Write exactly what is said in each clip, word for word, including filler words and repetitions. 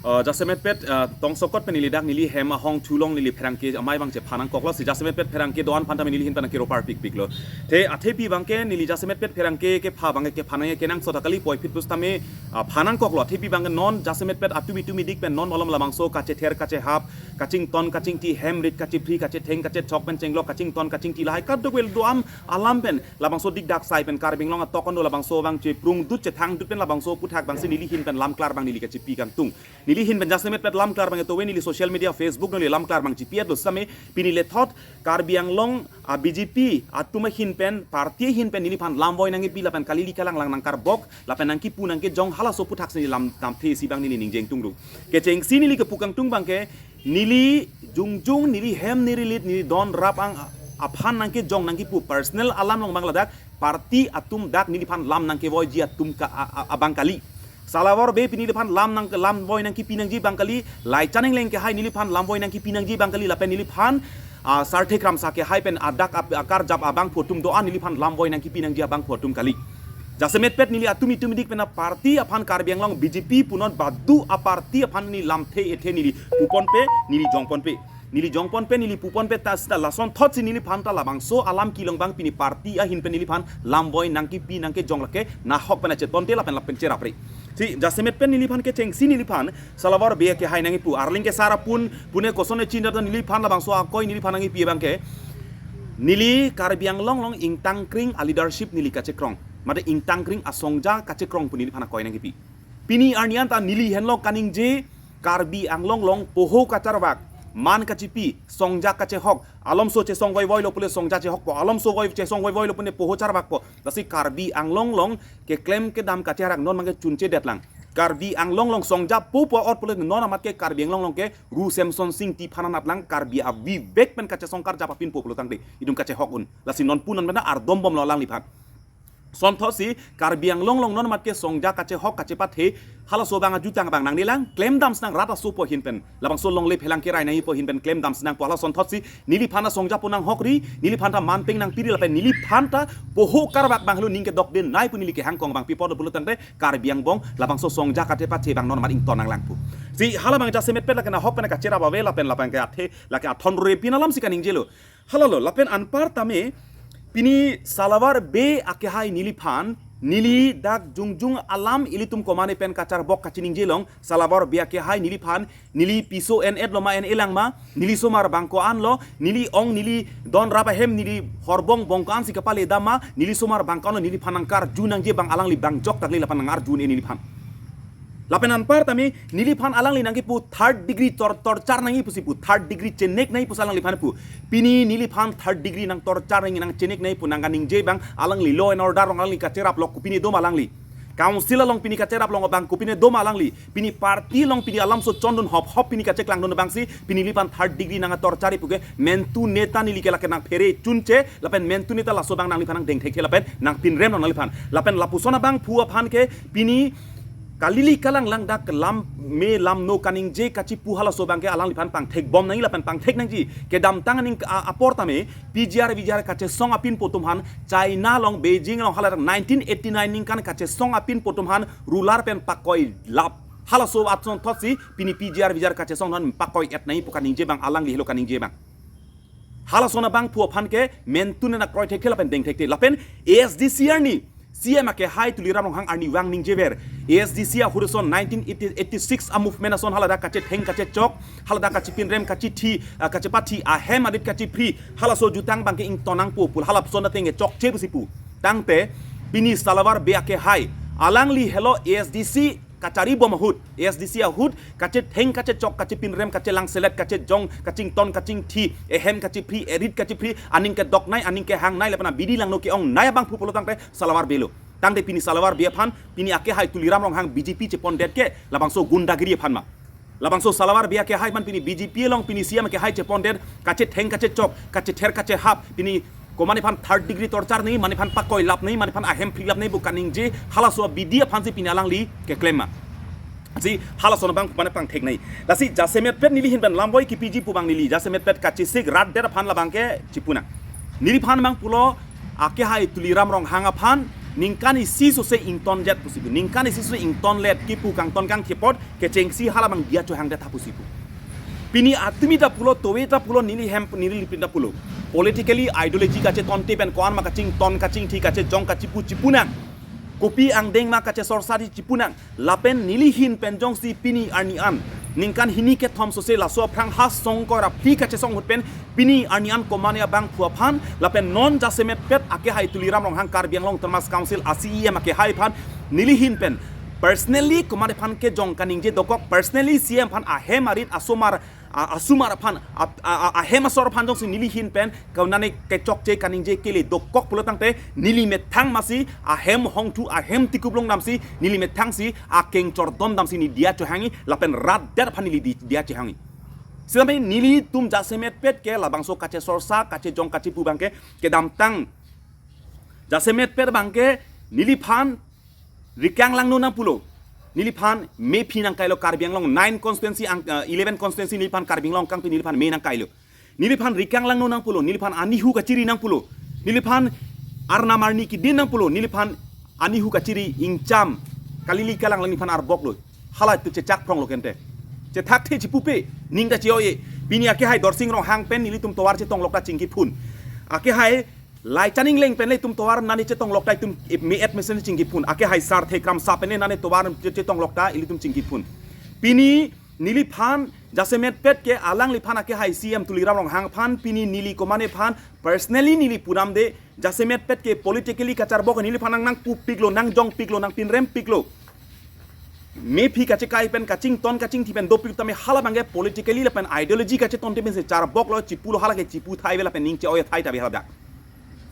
Uh, jasemet pet uh, tongsokot pen neli dak neli hem ahong thulong neli pherangke amei abang chepha nangkoklo si jasemet pet pherangke do-an aphan tame neli ahin pen kiro parpik piklo. Te athepi abangke neli jasemet pet pherangke kepha abangke kepha nangji kenangsot akali puvoiphit pusitame uh, pha nangkoklo. Athepi abangke non jasemet pet atum itum idik pen non malom labangso kachether kachehap, kachington kachingthi, hem rit kachephri, kachetheng kachechok pen chenglok kachington kachingthi lahai kadokave do-an alam pen labangso dikdak sai pen Karbi Anglong atok kondo labangso abang cheprungdut chethangdut pen labangso aphuthak abangsi neli ahin pen lamklar abang neli kachepi kangtung. Neli ahin pen jasemet pet lamklar abang etowe neli social media Facebook neli lamklar abang chepi-etlo sitame pini lethot Karbi Anglong a B J P atum ahin pen party ahin pen neliphan lamvoi nangkepi lapen kali-li kalanglang nangkarbok lapen nangkipu nangkejong halaso aphuthak si neli lam damthe isi abang neli ningje ingtung ru. Kechengsi neli kepu kangtung abangke neli jongjong neli hem neli rit neli don rap ang aphan nangkejong nangkipu personal alam along abang ladak party atum dak neliphan lam nangkevoiji atum ka a- a- abang kali. Salawar Bey pini neliphan lam nang lamvoi nangkepi nangji abang kali. Laichan Engleng akehai neliphan lamvoi nangkepi nangji abang kali lapen neliphan uh, Sarthe Kramsa akehai pen adak ap- akarjap abangphu atum do-an neliphan lamvoi nangkepi nangji abangphu atum kali. Jasemet pet neli atum itum idik pen aparty aphan Karbi Anglong B J P punon badu aparty aphan neli lamthe ethe neli puponpe neli jongponpe. Neli jongponpe neli puponpe ta sita lasonthotsi neliphan ta labangso alam kelong abang pini party ahin pen neliphan lamvoi nangkepi nangkejong lake nahok pen achetonte lapen lapen cherapre. Si jasemet pen neliphan kechengsi neliphan Salawar Bey akehai nangkipu arling kesar apun pune koson echin data neliphan labangso akoi neliphan nangkipi abangke neli Karbi Anglong along ingtangkring a leadership neli kachekrong. Mate ingtangkring asongja kachekrong pu neliphan akoi nangkipi. Pini arni anta neli henlo kaningje Karbi Anglong along poho kacharvak, man kachepi, songja kachehok, alomso chesong voivoilo pule songja chehokpo, alomso voi chesong voivoilo pune poho charvakpo. Lasi Karbi Anglong along keklem kedam kacherak non abangke chunchedetlang. Karbi Anglong along songja popo ot pule non amat ke Karbi Anglong along ke Ru Semsonsing Ingti aphan anatlang Karbi avivek pen kachesong karjap apinpo pulo tangte itum kachehok un. Lasi non pu non pen ardombomlo alangliphan. Sonthotsi Karbi Anglong along non amat ke songja kachehok kachepathe halaso abang ajutang abang nangnelang klemdam sinang rat aso pu ahin pen labangso longle phelang kerai nangji pu ahin pen klemdam sinang pu hala sonthotsi neliphan ta songja pu nanghokri, neliphan ta manpeng nangpiri lapen neliphan ta poho karvak abang helo ning kedokdenei pu neli kehang kong abang pi apot pulo tangte Karbi Anglong labangso songja kachepathe abang non amat ington nanglang pu. Si hala abang jasemet pet lake nahok pen kacherap ave lapen lapen ke athe lake athon rore pin alamsi kaningjelo. Halalo lapen anpar tame pini Salawar Bey akehai neliphan neli dak jongjong alam ilitum komane pen kacharbok kachiningje long Salawar Bey akehai neliphan neli piso en-etlo ma en-elang ma neli somar abang ko-anlo neli ong neli don rap ahem neli horbong bong ko-ansi kapale dam ma neli somar abang ko-anlo neliphan nangkarju nangji abang alangli abang jok takli lapen nangarju un-e neliphan. Lapen anpar tame neliphan alangli nangkipu third degree tor torture nangji pusi pu third degree chenek nangji pusi alangliphan pu. Pini neliphan third degree nang torture nangji nang chenek nangji pu nang kaningje abang alangli law and order along alangli kacherap lok kopine doma alangli. Council along pini kacherap long abang kopine doma alangli. Pini party along pini alamso chondun hop hop pini kacheklangdun abangsi pini neliphan third degree nang torture pu ke mentu neta neli ke lake nangphere chunche lapen mentu neta laso abang nangliphan nangdeng thekthe lapen nangpinrem long nangliphan. Lapen lapuson abangphu aphan ke pini kali-li kalanglang dak lam me lam no kaningje kachipu halaso abangke alangliphan pangthekbom nangji lapen pangthek nangji kedamtang aning a- apor tame P G R V G R kachesong apinpo atum aphan China along Beijing along hala dak nineteen eighty-nine ningkan kachesong apinpo atum aphan ruler pen pakoi lap halaso asonthotsi pini P G R V G R kachesong aphan pakoi et nangji pu kaningje abang alangli helo kaningje abang. Halason abangphu aphan ke mentu neta kroi thekthe lapen deng thekthe lapen A S D C arni C M akehai Tuliram Ronghang arnivang ningjever A S D C ahut ason nineteen eighty-six a movement ason hala dak kachetheng kachechok hala dak kachepinrem kachethi ah, kachepathi ahem adit kachephri halaso jutang abangke ington nangpo pu halason ateng chokche pusi pu. Tangte pini Salawar Bey akehai alangli helo A S D C kacharibom ahut A S D C ahut kachetheng kachechok kachepinrem kachelang selet kachejong kachington kachingthi ehem kachephri erit kachephri aning kedoknei aning kehangnei lapen abidi langno ke-ongnei abangphu pulo tangte Salawar Bey lo. Tangte pini Salawar Bey aphan pini akehai Tuliram Ronghang B J P chepondet ke labangso gundagiri aphan ma. Labangso Salawar Bey akehai aphan pini B J P along pini C M akehai chepondet kachetheng kachechok kachether kachehap pini komane aphan third degree torture nangji mane aphan pakoi lap nangji mane aphan ahem phri lap nangji pu kaningje halaso abidi aphansi pini alangli keklem ma. Si halason abang mane pangthek nangji. Lasi jasemet pet neli ahin pen lamvoi kipiji pu abang neli jasemet pet kachesik rat det aphan labangke chipu nang. Neliphan abang pulo akehai Tuliram Ronghang aphan Ningkan isi sose ingtonjet pusi pu. Ningkan isi sose ingtonlet kipu kangton kangthepot kechengsi hala abang diya chohangdet ha pusi pu. Pini atumi ta pulo, towe ta pulo, neli hem, neli lipin ta pulo. Politically ideology kachetonte pen ko-an ma kachington, kachingthi, kachejong, kachipu, chipunang. Kopi angdeng ma kachesorsa di chipunang. Lapen neli ahin pen jongsi pini arni an ningkan hini kethom sose laso aphrang ha songkoi ra phli kachesong ahut pen pini arni an komane abangphu aphan lapen non jasemetpet akehai Tuliram Ronghang, Karbi Anglong Autonomous Council a C E M akehai aphan neli ahin pen personally komane aphan kejong kaningje dokok, personally C E M aphan ahem arit asomar, a-, asomar aphan, a-, a-, a-, ahem asor aphan jongsi neli ahin pen konane kechokche kaningje kele dokok pulo tangte neli methang masi ahem hongthu, ahem tikup longdamsi neli methangsi akeng chordom damsi neli diya chohangji lapen rat det aphan neli di-, diya chohangji. Sitame nelitum jasemetpet ke labangso kachesorsa, kachejong, kachipu abangke kedamtang jasemetpet abangke neliphan rikang langno nangpulo. Neliphan mephi nangkailo, Karbi Anglong nine constituency ang, eh, eleven constituency neliphan Karbi Anglong kangpi neliphan me nangkailo. Neliphan rikang langno nangpulo, neliphan anihu kachiri nangpulo. Neliphan arnam arni kidin nangpulo, neliphan anihu kachiri ingcham kalili kalang lang neliphan arboklo. Hala tu chechak phronglo kente. Chethakthe chipupe, ning ta che-o-e. Pini akehai Dorsing Ronghang pen nelitum tovar chetonglok ta chingkiphun. Akehai Laichan Engleng pen le itum tovar nani chetonglok ta itum me-et mesen chingkiphun. Akehai Sarthe Kramsa pen le nani tovar che-, chetonglok ta ilitum chingkiphun. Pini neliphan jasemetpet ke alangliphan akehai C E M Tuliram Ronghang aphan pini neli komane aphan personally neli pudamde, jasemetpet ke politically kacharbok neliphan nang, nangpupiklo, nangjongpiklo, nangpinrempiklo. Mephi kachekai pen kachington kachingthi pen dopik tame hala abangke politically lapen ideology kachetonte pensi charboklo, chipulo, hala ke chipu thai ave lapen ning che-o-e thai ta ave hala dak.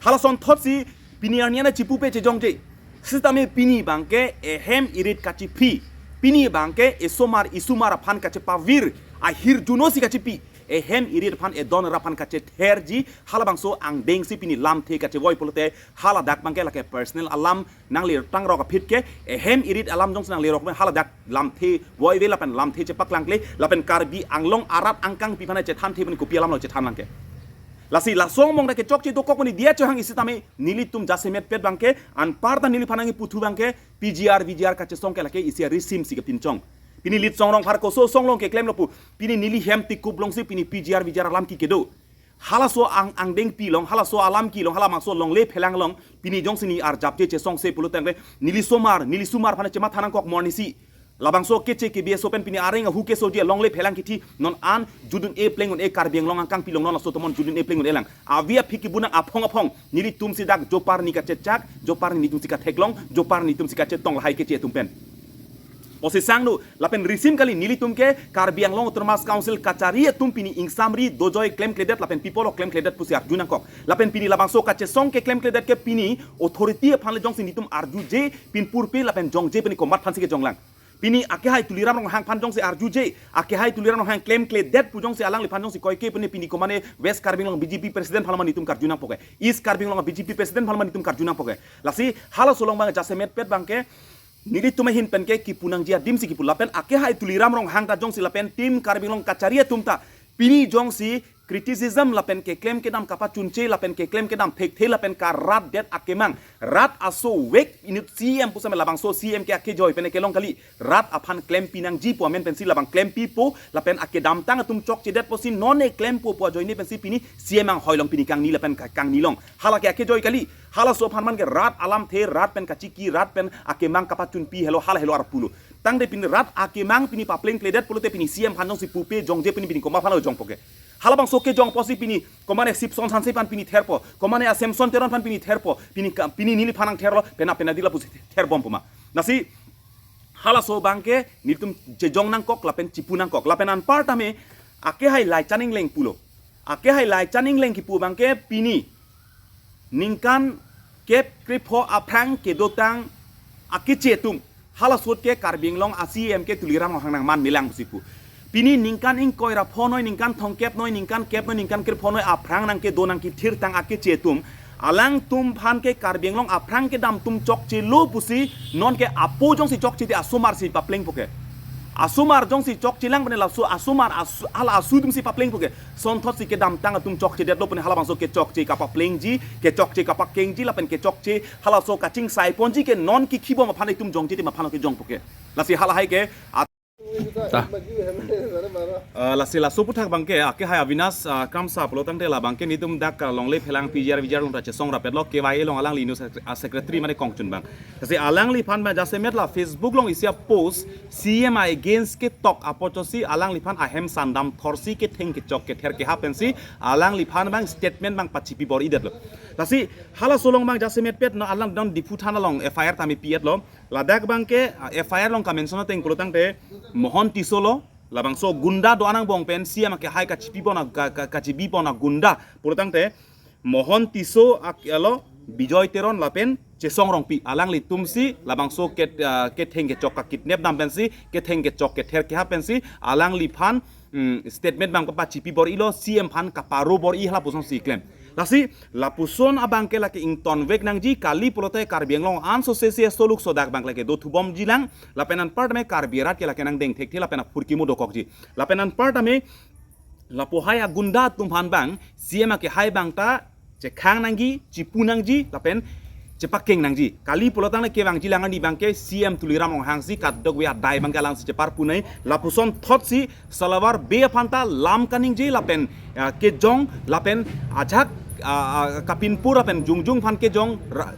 Hala asonthotsi pini arni an chipupe chejongje. Sitame pini abangke ehem irit kachiphi. Pini abangke esomar isomar aphan kachepavir, ahirjuno si kachipi. Ehem irit aphan, edon ra aphan kachetherji, hala abangso angdengsi pini lamthe kachevoi pulote, hala dak abangke lake personal alam nangli tangrok aphi ke, ehem irit alam jongsi nangli rok pen hala dak lamthe voi ave lapen lamthe chepaklangkle, lapen Karbi Anglong arat angkangpi aphan chethanthe pen kopi alamlo chethan abangke. Lasi laso angbong dak kechokche dokok pen neli diya chohangji sitame nelitum jasemetpet abangke anparta neliphan nangkipu thu abangke P G R, V G R kachesong ke lake isi arisim si kepinchong. Pini Litsong Rongphar koso songlong keklemlo pu. Pini neli hem tikup longsi pini P G R, V G R alam ke kedo. Halaso ang, angdengpi along, halaso alam kelong, hala abangso longle phelang along, pini jongsi neli arjapje chesongse pulo tangte, neli somar, neli somar aphan chematha nangkok morning si. Labangso keche ke B S O pen pini areng ahu keso je longle phelang kithi, non an judun-e pleng un-e Karbi Anglong angkangpi along non laso tomon judun-e pleng un-e lang. Avi aphi kibunang aphong aphong, nelitum si dak joparni kachechak, joparni netum si katheklong, joparni netum si kachetong lahai keche atum pen. Posisang nu, lapen risim kali nelitum ke Karbi Anglong Autonomous Council kachari atum pini ingsamri dojoi klemkledet lapen people o klemkledet pusi arju nangkok. Lapen pini labangso kachesong keklemkledet ke pini authority aphan le jongsi netum arjuje pini purpe lapen jongje pini komat aphansi kejonglang. Pini akehai Tuliram Ronghang aphan jongsi arjuje, akehai Tuliram Ronghang klemkledet pu jongsi alangliphan jongsi koike pini pini komane West Karbi Anglong B J P president aphan ma netum karju nangpo ke. East Karbi Anglong B J P president aphan ma netum karju nangpo ke. Lasi halaso along abang jasemetpet abangke nelitum ahin pen ke kipu nangji adim si kipu lapen akehai Tuliram Ronghang ta jongsi lapen team Karbi Anglong kachari atum ta pini jongsi criticism lapen keklem kedam kapachunche lapen keklem kedam thekthe lapen karatdet akemang, rat aso vek inut C M pusitame labangso C M ke akejoi pen kelong kali, rat aphan klempi nangji pu amen pensi labang klempipo lapen akedamtang atum chokchedet pusi non-e klempo pu ajoine pensi pini C M anghoi along pini kangni lapen ka-, kangni along. Hala ke akejoi kali, halaso aphan man ke rat alamthe, rat pen kachiki, rat pen akemang kapachunpi helo, hala helo arpulo. Tangte pini rat akemang pini paplengkledet pulote pini C M aphan jongsi pupe jongje pini pini komat aphan lo jongpo ke. Hala abangso kejong pusi pini komane Sipson Hanse aphan pini therpo, komane a Samson Teron aphan pini therpo, pini ka, pini neliphan nangtherlo, pena pena dila pusi therbompo ma. Lasi halaso abangke nelitum chejong nangkok lapen chipu nangkok. Lapen anparta me akehai Laichan Engleng pulo. Akehai Laichan Engleng kipu abangke pini ningkan kep krepho aphrang kedotang akeche atum. Halaso ahut ke Karbi Anglong a C M ke Tuliram Ronghang nangman melang pusi pu. Pini ningkan ingkoi ra phonoi, ningkan thomkep noi, ningkan kep noi, ningkan krepho noi aphrang nangkedo nangkethirtang akeche atum. Alangtum aphan ke Karbi Anglong aphrang kedam atum chokchelo pusi non ke apo jongsi chokchede asomar si paplengpo ke. Asomar jongsi chokchelang pene laso asomar asu, hala asu atumsi papleng puke. Sonthotsi kedamtang atum chokchedetlo pene halabangso kechokche kapaplengji, kechokche kapakengji, lapen kechokche halaso kaching saiponji ke non kikhibom aphan itum jongje tim aphan ke jong puke. Lasi halahai ke at- Ta. Ah, lasi laso aputhak abangke, ah, kehai Avinash, ah, Kramsa pulo tangte labangke nelitum dak, ah, longle phelang P G R V G R along ta chesong rapetlo, K Y A along alangli news, ah, secretary mane kongchun abang. Lasi alangliphan abang jasemet la Facebook along isi a-post C M against ketok apotsi alangliphan ahem sandam thorsi ketheng kechok kether keha pensi alangliphan abang statement abang pachipi bor-idetlo. Lasi halaso along abang jasemetpet non alang non Diphu thana along F I R tame pi-etlo. Ladak abangke, ah, F I R along ka-mention ateng pulo tangte Mohon Tisso lo, labangso gunda do-an angbong pen C M akehai kachipi pon a-, ka, ka, kachipi pon agunda pulo tangte Mohon Tisso ak-, alo Bijoy Teron lapen Chesong Rongpi, alanglitumsi labangso ket, ah, ketheng kechok ka-kidnap dam pensi ketheng kechok kether keha pensi alangliphan, mm, statement abang pachipi bor-ilo, C M aphan kaparo bor-i halapusonsi klem. Lasi lapuson abangke lake ingtonvek nangji, kali pulote Karbi Anglong anso sesi soluk sodak abang lake dothubomjilang, lapen anpartame Karbi arat ke lake nangdeng thekthe lapen aphurkimo dokokji. Lapen anpartame lapuhai agunda atum aphan abang C M akehai abang ta chekhang nangji, chipu nangji, lapen chepakeng nangji. Kali pulo tangte kevangjilang arni abangke C M Tuliram Ronghangsi kadokave adai abangke alangsi cheparpunai, lapuson thotsi Salavar Bey aphan ta lam kaningje lapen, ah, kejong lapen ajak, ah, ah, kapinpur lapen jongjong aphan kejong ra-,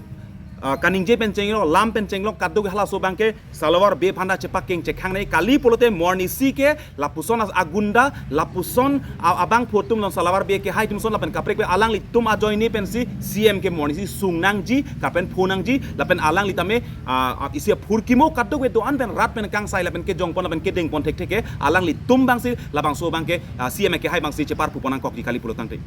ah, kaningje pen chenglok, lam pen chenglok, kadokave halaso abangke Salavar Bey aphan ta chepakeng chekhangnei, kali pulote morning si ke lapuson as-, agunda, lapuson a-, abangphu atum non Salavar Bey akehai atumson lapen kaprek pen alanglitum ajoine pensi C M ke morning si sung nangji, kapen pho nangji, lapen alangli tame, ah, ah, isi aphurkimo kadokave do-an pen rat pen kangsai lapen kejongpon lapen kedengpon thekthe ke alanglitum abangsi labangso abangke, ah, C M akehai abangsi cheparpupon nangkokji kali pulo tangte.